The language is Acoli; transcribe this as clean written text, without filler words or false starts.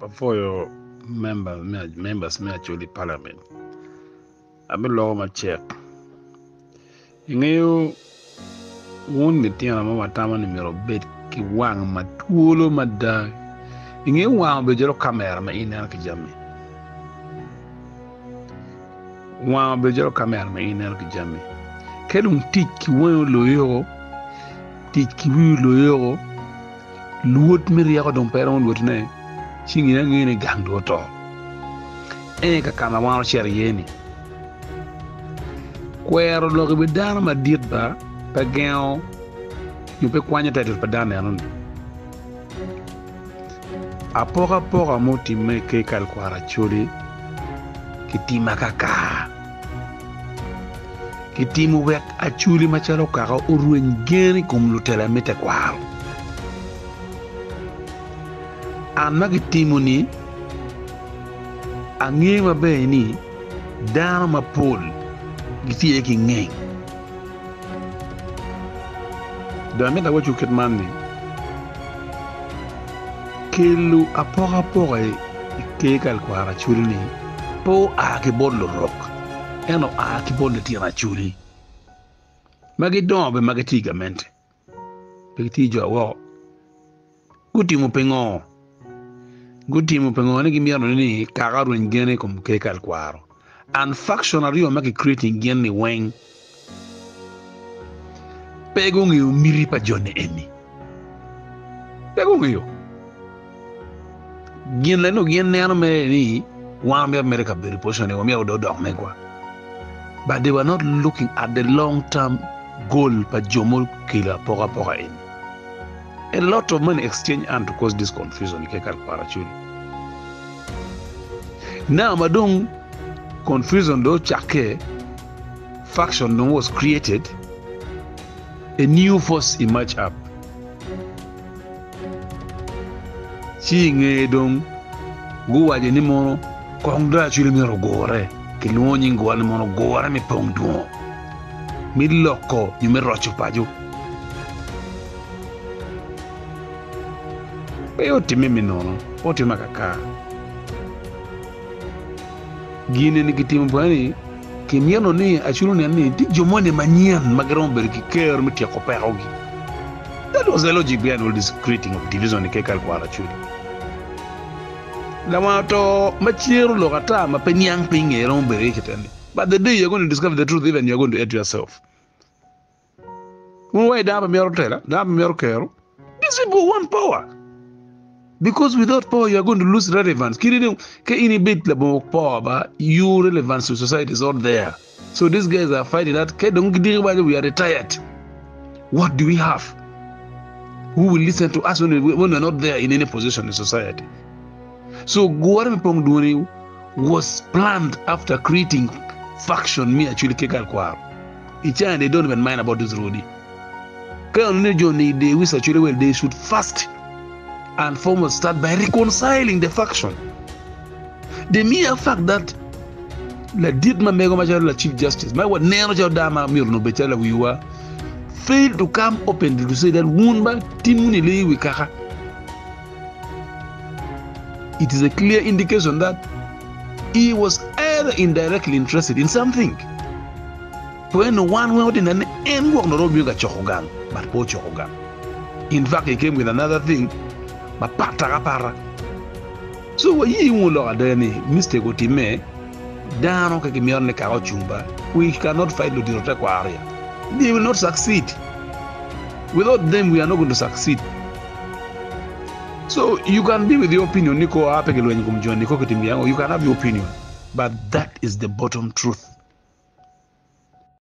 Apwoyo members me Acholi Parliament. Abiloko macek. Ingeyo wun litino ma watamo ni myero wubed ki wang ma twolo mada. Ingeyo wang obedo calo kamera ma in ineno ki jami. Wang obedo calo kamera ma in ineno ki jami. Ka dong tic ki wangi oloyo, tic ki wii oloyo, Lwod me ryeko dong pe romo lwotone, ci nge ange ni gang dong oto. En aye ka ma wan ocito iye-ni. Kwero lok i wi dano madit ba pe gengo nyo pe kwanyo title pa dano eno-ni. Apokapoka mutimme ki i kalkwaro Acholi kitimo akaka. Kitimo wek Acholi macalo kaka orweny gen i kom lutela me tekwaro. An ma kitimo-ni, angeyo maber ni dano mapol gitye ki ngeng. Dong amito awacwu kit man ni, kelo apokapoka i ker kalkwaro Acholi-ni pe oa ki bot lurok, ento oa ki bot litino Acholi ma gidongo bene ma gitye i gamente, pe gitye jo woko. Gutimo pingo? Gutimo pingo ni gimito ni kaka orweny gen i kom ker kalkwaro? And faction aryo ma ki creating gin ni weng pe gungeyo miti pa joni eni. Pe gungeyo. Gin leno gin neno mere ni wan wamito mere kabedo i position ni wamito dong odok megwa. But they were not looking at the long term goal pa jo mukelo apokapoka eni. A lot of money exchange hand to cause this confusion i kekal kwaro Acholi. Now ma dong confusion dong ocakke, faction dong was created, a new force emerge up. Ci i ngeye dong guwaco ni mono kong dong Acholi myero ogure, kilwongo nying gure ni mono gure me pong dwongo, me loko nyo me roco paco. Pe otimme me nono, pe otimme akaka. Gin eni kitimo pien ni kimito ni Acholi onen ni tye jo moni manyen ma giromo bedo ki kero me tyeko pekogi. That was the logic behind all this creating of division i kekal kwaro Acholi. Lawang oto ma cero lok ata ma pe niang piny nge romo bedo iye kiten ni. But the day you are going to discover the truth even you are going to hate yourself. Wun wa dano pe mito tela, dano pe mito kero. These people want power. Because without power you are going to lose relevance. Kiri ni ke in ibed labongo power ba, you relevance to society is not there. So these guys are fighting that ke dong gidiki waco we are retired. What do we have? Who will listen to us when we, when we are not there in any position in society? So gure me pong dwoni was planned after creating faction me actually kekal kwaro. I China they don't even mind about this rodi. Ka onongo ni jo ni they wish actually well they should first and foremost start by reconciling the faction. The mere fact that ladit ma mego macalo la chief justice ma waneno calo dano ma myero onongo obed calo lawiwa fail to come openly to say that wun ba timwu ni leyi wi kaka. It is a clear indication that he was either indirectly interested in something. Pien wan weng watye neno ni en gwok nongo obino ka coko gang, but pe ocoko gang. In fact, he came with another thing mapat apata. So waye wunu lok ada ni mistake otimme, dano ka gimito ni kaka ocung ba, we cannot fight ludito tekwaro ya. They will not succeed. Without them we are not going to succeed. So you can be with your opinion ni ko a pe gilweny i kom joni ko kitim gi ango, you can have your opinion but that is the bottom truth.